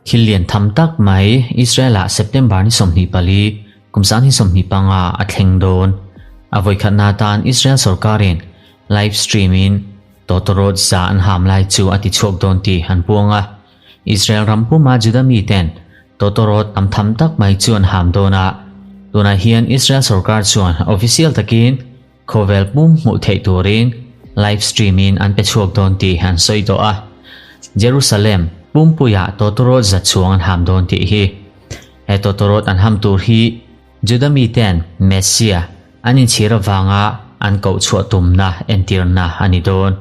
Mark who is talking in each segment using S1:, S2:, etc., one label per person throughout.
S1: Thil lian tham tak mai Israel-ah September ni 24, kum 2025 a thleng dawn. A vawikhatna atan Israel sorkarin live stream-in tawtawrawt za an ham lai chu a ti chhuak dawn tih an puang a. Israel ram puma Juda miten tawtawrawt tam tham tak mai chu an ham dawn a. Tunah hian Israel sorkar chuan official takin Khawvel pum hmuh theih turin live stream in an pe chhuak dawn tih an sawi tawh a, Jerusalem pumpuiah tawtawrawt za chhuang an ham dawn tih hi. He tawtawrawt an ham tur hi Juda miten Messiah an inchhir avanga an koh chhuah tumna entirna a ni dawn.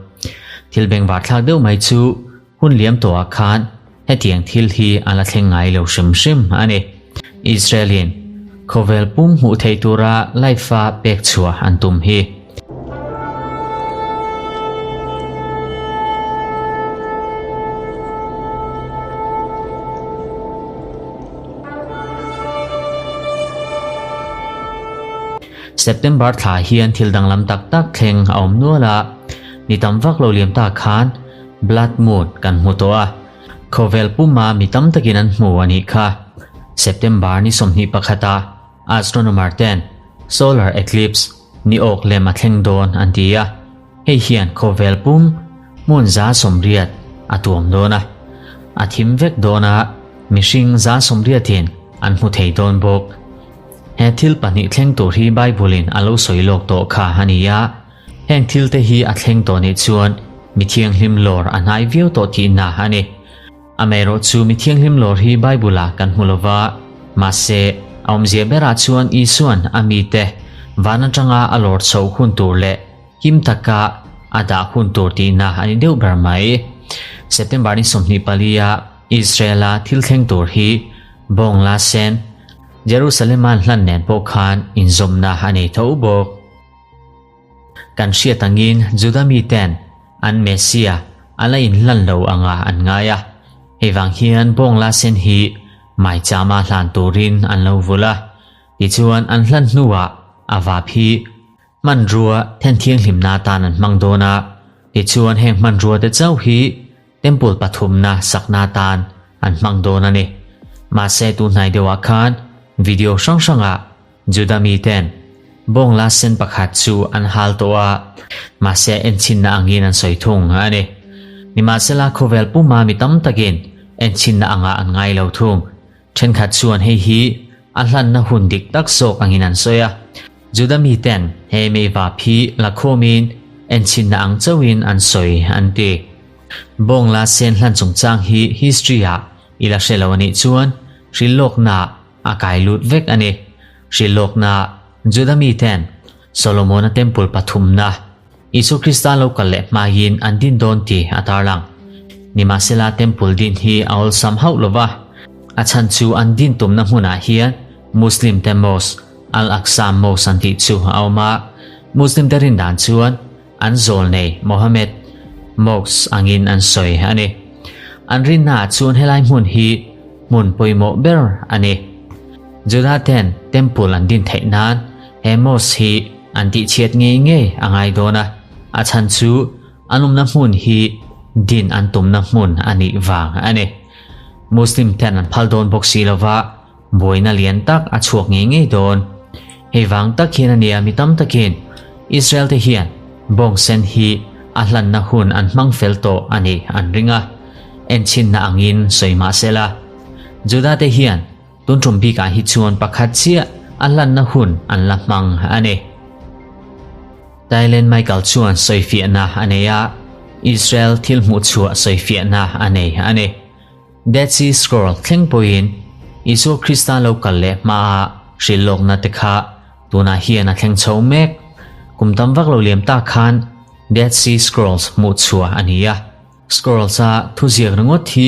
S1: Thil bengvarthlak deuh mai chu hun liam tawhah khan hetiang thil hi a la thleng ngai lo hrim hrim a ni. Israel-in khawvel pum hmuh theih tura live-a pek chhuah an tum hi. September thla hian thil danglam tak tak thleng a awm nual a, ni tam vak lo liam ta khan Blood Moon kan hmu tawh a, khawvel puma mi tam takin an hmu a nih kha. September ni 21 a astronomer ten solar eclipse ni awk lem a thleng dawn an ti a, hei hian khawvel pum hmun 80 a tuam dawn a, a thim vek dawn a, mihring 80 in an hmu thei dawn bawk. He thil pahnih thleng tur hi Bible in a lo sawi lawk tawh kha a ni a. Heng thil te hi a thleng tawh nih chuan mi thianghlim lawr a hnai viau tawh tihna a ni. Amaherawh chu mi thianghlim lawr hi Bible ah kan hmu lova, mahse a awmzia berah chuan Isuan a mite van atanga a lawr chhoh hun tur leh him taka a dah hun tur tihna a ni deuh ber mai. September ni 24 a Israel-a thil thleng tur hi bawng la sen Jerusalem-a an hlan nen pawh khan inzawmna a nei tho bawk. Kan hriat angin Juda miten an Messiah a la inhlan lo anga an ngai a, hei vang hian bawng la sen hi maichama hlan turin an lo vulh a, tichuan an hlan hnuah a vap hi hmanrua then thianghlimna atan an hmang dawn a, tichuan heng hmanrua te chauh hi Temple pathumna sakna atan an hmang dawn a ni. Mahse tunhnai deuhah khan video hrang hrangah Juda miten bawng la sen pakhat chu an hal tawh a, mahse enchhinna angin an sawi thung a ni. Nimahsela khawvel puma mi tam takin enchhinna angah an ngai lo thung. Thenkhat chuan hei hi a hlanna hun dik tak zawk angin an sawi a. Juda miten he meivap hi la khawmin enchhinna ang chauhin an sawi an ti. Bawng la sen hlan chungchang hi history ah i la hre lo a nih chuan hrilhlawkna a kai lut vek a ni. Hrilhlawkna Juda miten Solomona temple pathumna Isua Krista lo kal leh hmain an din dawn tih a tarlang. Nimahsela temple din hi a awlsam hauh lo va, a chhan chu an din tumna hmunah hian Muslim te mosque, Al-Aqsa Mosque an tih chu a awm a, Muslim te rin dan chuan an zawlnei Mohammed Mosque angin an sawi a ni. An rinnaah chuan helai hmun hi hmun pawimawh ber a ni. Juda ten temple an din theih nan he mosque hi an tihchhiat ngei ngei a ngai dawn a, a chhan chu an awmna hmun hi din an tumna hmun a nih vang a ni. Muslim ten an phal dawn bawk si lova buaina lian tak a chhuak ngei ngei dawn. Hei vang tak hian a nia mi tam takin Israel te hian bawng sen hi a hlanna hun an hmang fel tawh a nih an ring a, enchhinna angin sawi mah sela Juda te hian Tun tum bikah hi chuan pakhat chiah a hlanna hun an la hmang a ni. Thailand Michael chuan sawifiahna a nei a, Israel thil hmuh chhuah sawifiahna a nei a ni. Dead Sea Scroll thleng pawhin Isua Krista lo kal leh hmaa hrilhlawkna te kha tunah hian a thleng chho mek. Kum tam vak lo liam tak khan Dead Sea Scrolls hmuh chhuah a ni a. Scrolls-a thuziak ringawt hi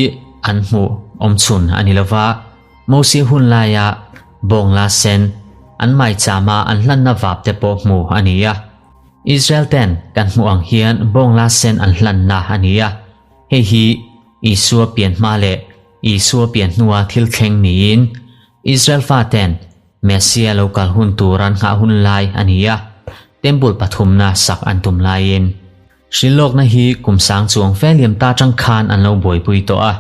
S1: an hmuh awm chhun a ni lova, Mosia hun laia bawng la sen an maichama an hlanna vap te pawh hmuh a ni a. Israel ten kan hmuh ang hian bawng la sen an hlanna a ni a, hei hi Isua pian hma leh Isua pian hnua thil thleng niin Israel faten Messia lo kal hun tur an nghah hun lai a ni a, Temple pathumna sak an tum laiin. Hrilhlawkna hi kum sang chuang fe liam ta tang khan an lo buaipui tawh a,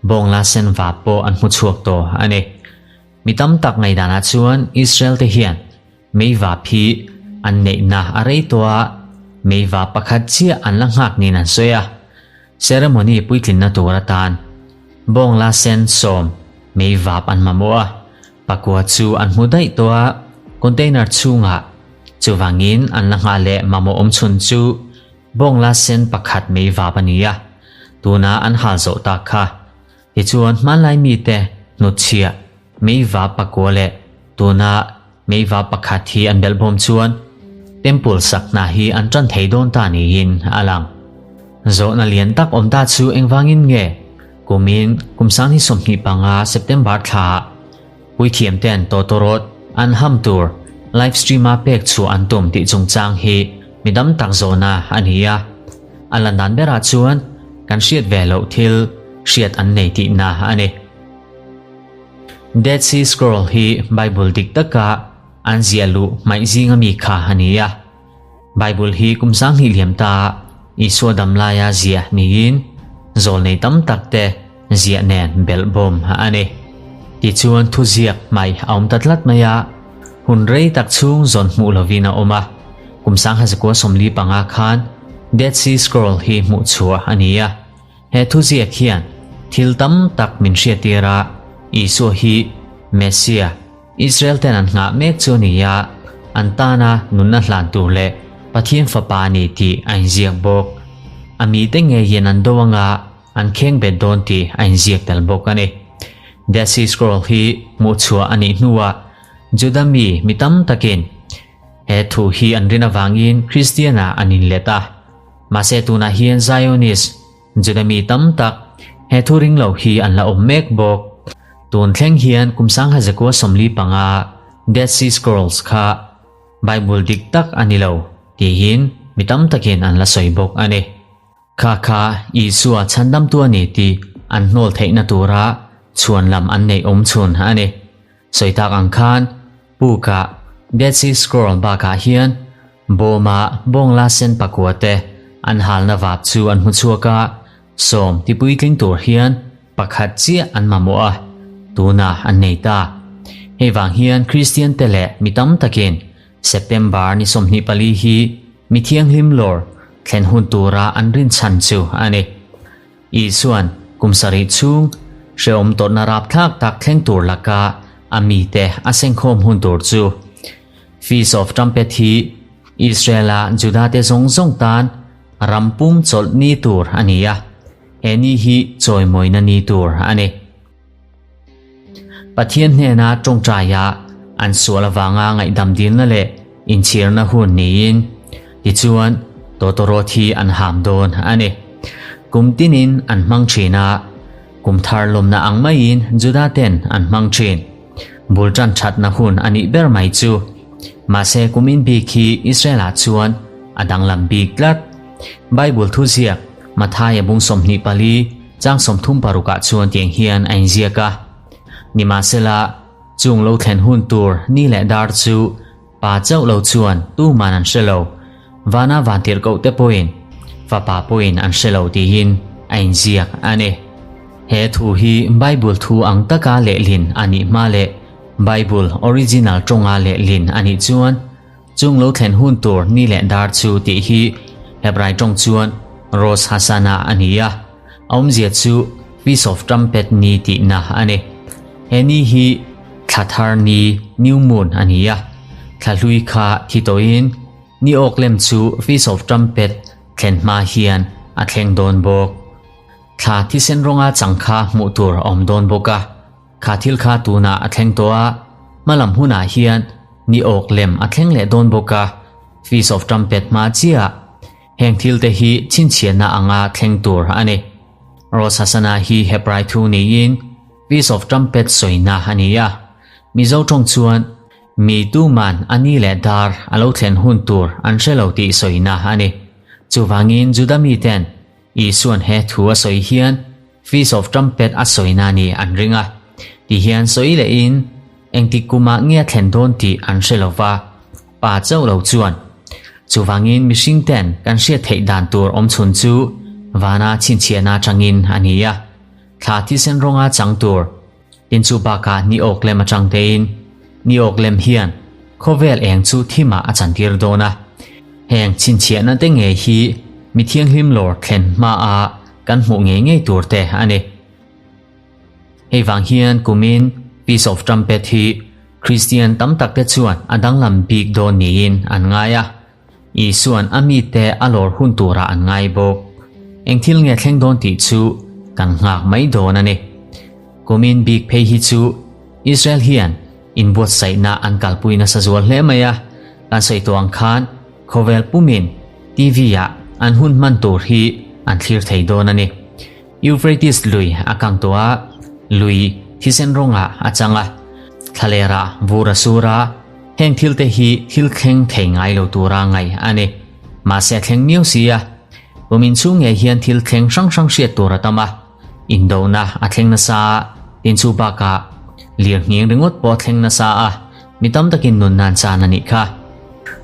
S1: bawngla sen vap pawh an hmu chhuak tawh a ni. Mi tam tak ngaihdanah chuan Israel te hian meivap hi an neihna a rei tawh a, meivap pakhat chiah an la nghak niin an sawi a. Ceremony puitlinna tur atan bawngla sen sawm meivap an mamawh a, pakua chu an hmu daih tawh a, container chhungah chuvangin an la nghah leh mamawh awmchhun chu bawngla sen pakhat meivap a ni a, tuna an hal zawh tak kha. Tichuan hmanlai mite hnutchhiah meivap pakua leh tuna meivap pakhat hi an belhbawm chuan Temple sak hna hi an tan thei dawn ta niin a lang. Zawhna lian tak awm ta chu engvangin nge kumin kum 2025 September thlaah Puithiam ten tawtawrawt an ham tur live stream a pek chhuah an tum tih chungchang hi mi dam tak zawhna a ni a. A lan dan berah chuan kan hriat ve loh thil hriat an nei tihna a ni. Dead Sea Scroll hi Bible dik taka an ziah luh hmaih zinga mi kha a ni a. Bible hi kum 2000 liam ta Isua dam laia ziah niin zawlnei tam tak te ziah nen belh bawm a ni. Tichuan thuziak hmaih a awm ta tlat mai a, hun rei tak chhung zawn hmuh lovin a awm a. Kum 1945 khan Dead Sea Scroll hi hmuh chhuah a ni a. He thuziak hian thil tam tak min hriattir a, Isua hi Messiah, Israel ten an nghah mek chu a ni a, an tana nunna hlan tur leh Pathian Fapa a ni tih a inziak bawk. A mite ngeiin an do anga an kheng bet dawn tih a inziak tel bawk a ni. Dead Sea Scroll hi hmuh chhuah a nih hnuah Juda mi mi tam takin he thu hi an rin avangin Kristian-ah an inlet a. Mahse tunah hian Zionist Juda mi tam tak he thu ring lo hi an la awm mek bawk. Tun thleng hian kum 1945 Dead Sea Scrolls kha Bible dik tak a ni lo tiin mi tam takin an la sawi bawk a ni. Kha kha Isua chhandamtu a ni tih an hnawl theihna tura chhuan lam an neih awm chhun a ni. Sawi tak ang khan Pukah Dead Sea Scroll bakah hian bawma bawngla sen pakua te an halna vap chu an hmu chhuak a, sawm ti puitling tur hian pakhat chiah an mamawh a, tunah an nei ta. Hei vang hian Kristian te leh mi tam takin September ni 24 hi mi thianghlim lawr thlen hun tura an rinchhan chu a ni. Isuan kum sarih chhung hrehawm tawrhna rapthlak tak thleng tur laka a mite a sengkhawm hun tur chu Feast of Trumpet hi Israel-a Juda-te zawng zawng tan ram pum chawlh ni tur a ni a, he ni hi chawimawina ni tur a ni. Pathian hnena tawngtaia an sual avanga ngaihdam dilna leh inchhirna hun niin, tichuan tawtawrawt hi an ham dawn a ni. Kum tinin an hmang thin a, kum thar lawmna ang maiin Juda ten an hmang thin. Bul tan thatna hun a nih ber mai chu. Mahse kumin bik hi Israel-ah chuan a danglam bik tlat. Bible thuziak Mathaia bung 24 chang 36 ah chuan tiang hian a inziak a, Nimahsela, chung lo thlen hun tur ni leh dar chu pa chauh lo chuan tuman an hre lo, vana vantirhkoh te pawhin fapa pawhin an hre lo tiin a inziak a ni. He thu hi Bible thu ang taka lehlin a nih hma leh Bible original tawnga lehlin a nih chuan Chung lo thlen hun tur ni leh dar chu tih hi Hebrai tawng chuan Rosh Hashanah a ni a, a awmzia chu Feast of Trumpet ni tihna a ni. He ni hi thla thar ni, New Moon, a ni a, thla hlui kha thi tawhin ni awk lem chu Feast of Trumpet thlen hma hian a thleng dawn bawk. Thla thisen rawnga chang kha hmuh tur a awm dawn bawk a. Kha thil kha tunah a thleng tawh a, hmalam hunah hian ni awk lem a thleng leh dawn bawk a, Feast of Trumpet hma chiah heng thil te hi chhinchhiahna anga thleng tur a ni. Rosh Hashanah hi Hebrai thu niin Feast of Trumpet sawina a ni a, Mizo tawng chuan mi tuman a ni leh dar a lo thlen hun tur an hre lo tih sawina a ni. Chuvangin Juda miten Isuan he thu a sawi hian Feast of Trumpet a sawina ni an ring a, ti hian sawi lehin engtik kumah nge a thlen dawn tih an hre lo va, pa chauh lo chuan. Chuvangin mihring ten kan hriat theih dan tur awm chhun chu vana chhinchhiahna atangin a ni a. Thla thisen rawnga chang tur tin chu bakah ni awk lem atang tein ni awk lem hian khawvel eng chu thimah a chantir dawn a. Heng chhinchhiahna te ngei hi mi thianghlim lawr thlen hmaa kan hmuh ngei ngei tur te a ni. Hei vang hian kumin Feast of Trumpet hi Kristian tam tak te chuan a danglam bik dawn niin an ngai a, Isua'n a mite a lawr hun turah an ngai bawk. Eng thil nge thleng dawn tih chu kan nghak mai dawn a ni. Kumin bik phei hi chu Israel hian inbuatsaihna an kalpui nasa zual hle mai a, kan sawi tawh ang khan khawvel pumin TV ah an hun hman tur hi an thlir thei dawn a ni. Euphrates lui a kang tawh a, lui thisen rawngah a chang a, thlalerah vur a sur a, heng thil te hi thil thleng thei ngai lo tura ngaih a ni. Mahse a thleng miau si a, kum inchhung ngei hian thil thleng hrang hrang hriat tur a tam a, indona a thleng nasa a, tin chu bakah lirnghing ringawt pawh a thleng nasa a, mi tam takin nun nan chan a nih kha.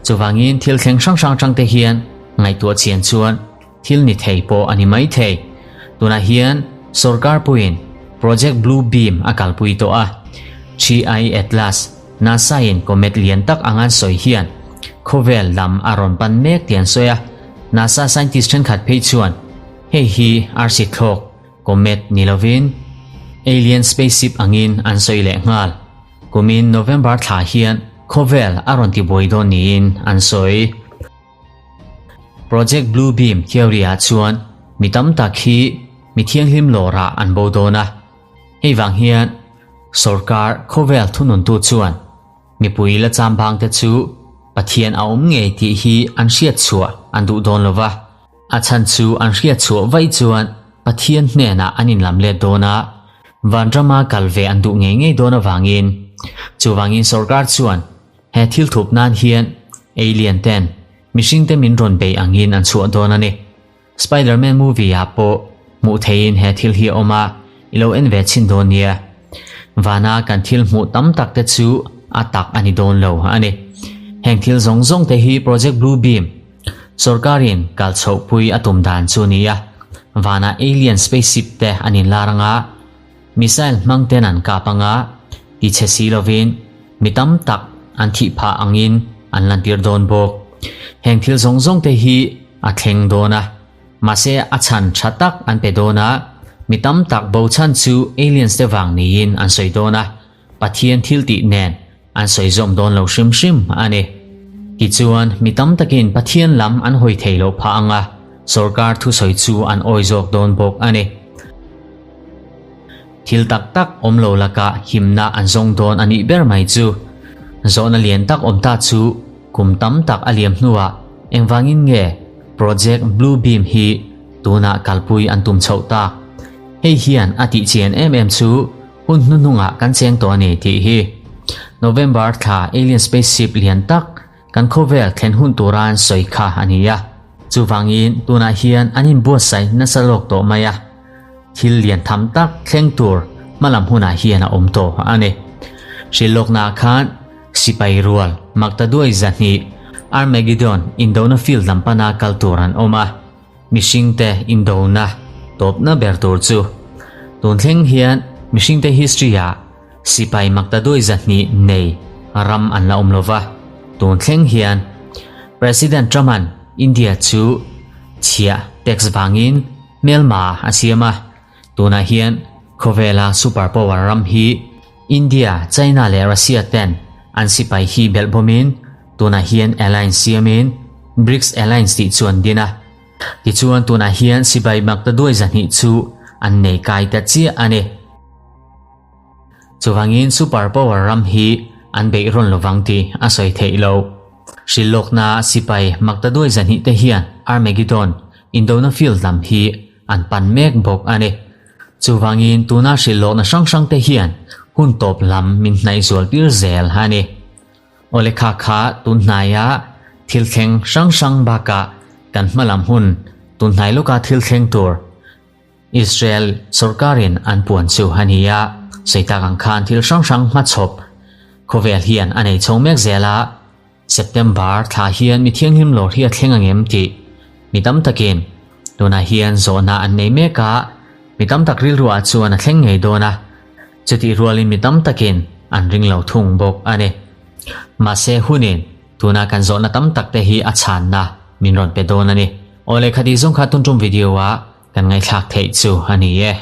S1: Chuvangin thil thleng hrang hrang atang te hian ngaihtuah chian chuan Thil ni thei pawh a ni mai thei. Tunah hian sorkar puiin Project Blue Beam a kalpui tawh a. GI Atlas, NASA-in comet lian tak ang an sawi hian khawvel lam a rawn pan mek tih an sawi a. NASA scientist thenkhat phei chuan hei hi arsi thlawk comet ni lovin alien spaceship angin an sawi leh nghal. Kumin November thla hian khawvel a rawn tibuai dawn niin an sawi. Project Blue Beam theory-ah chuan mi tam tak hi mi thianghlim lawrah an bo dawn a. Hei vang hian sorkar khawvel thununtu chuan mipui la chambangte chu Pathian a awm ngei tih hi an hriat chhuah an duh dawn lo va. A chhan chu an hriat chhuah vaih chuan Pathian hnenah an inlam let dawn a, vanrama kal ve an duh ngei ngei dawn avangin. Chuvangin sorkar chuan He thil thup nan hian alien ten mihring te min rawn bei angin an chhuah dawn a ni. Spiderman movie ah pawh hmuh theihin he thil hi a awm a, i lo en ve chhin dawn nia. Vana kan thil hmuh tam tak te chu a tak a ni dawn lo a ni. Heng thil zawng zawng te hi Project Blue Beam sawrkarin kal chhoh pui a tum dan chu a ni a. Vana alien spaceship te an inlar anga, Missile hmang ten an kap anga ti chhe si lovin mi tam tak an thih phah angin an lantir dawn bawk. Heng thil zawng zawng te hi a thleng dawn a, mahse a chhan tha tak an pe dawn a, mi tam tak bo chhan chu aliens te vang niin an sawi dawn a, Pathian thil tih nen an sawi zawm dawn lo hrim hrim a ni. Tichuan mi tam takin Pathian lam an hawi thei loh phah anga sorkar thusawi chu an awi zawk dawn bawk a ni. Thil tak tak awm lo lakah himna an zawng dawn a nih ber mai chu. Zawhna lian tak awm ta chu kum tam tak a liam hnuah engvangin nge Project Blue Beam hi tunah kalpui an tum chhoh tak? Hei hian a tih chian em em chu hun hnuhnungah kan cheng tawh a ni tih hi. November thla alien spaceship lian tak Kan khawvel thlen hun tura an sawi kha a ni a, chuvangin tunah hian an inbuatsaih nasa lawk tawh mai a, thil lian tham tak thleng tur hmalam hunah hian a awm tawh a ni. Hrilhlawknaah khan sipai rual Maktaduai 200 Armageddon indona field lam pana kal tur an awm a, mihringte indona tawpna ber tur chu tun thleng hian mihringte history-ah Sipai Maktaduai 200 nei ram an la awm lo va, tun thleng hian President Trump-a'n India chu chhiah tax vangin hmelma a siam a, tunah hian khawvela super power ram hi India, China leh Russia ten an sipai hi belh bawmin tunah hian alliance siamin BRICS alliance tih chu an din a, tichuan tunah hian sipai Maktaduai 200 chu an nei kai ta chiah a ni. Chuvangin super power ram hi an beih rawn lovang tih a sawi theih loh. Hrilhlawkna sipai Maktaduai 200 te hian Armageddon indona field lam hi an pan mek bawk a ni. Chuvangin tuna hrilhlawkna hrang hrang te hian hun tawp lam min hnaih zual tir zel a ni. Awle kha kha tun hnaia thil thleng hrang hrang bakah kan hmalam hun tun hnai lawka thil thleng tur Israel sorkarin an puan chu a ni a, sawi tak ang khan thil hrang hrang hmachhawp khawvel hian a nei chho mek zel a. September thla hian mi thianghlim lawr hi a thleng ang em tih mi tam takin tunah hian zawhna an nei mek a, mi tam tak rilruah chuan a thleng ngei dawn a, chutih rualin mi tam takin an ring lo thung bawk a ni. Mahse hunin tuna kan zawhna tam tak te hi a chhanna min rawn pe dawn a ni. Aw lehkha tih zawng kha tun tum video ah kan ngaihthlak theih chu a ni e.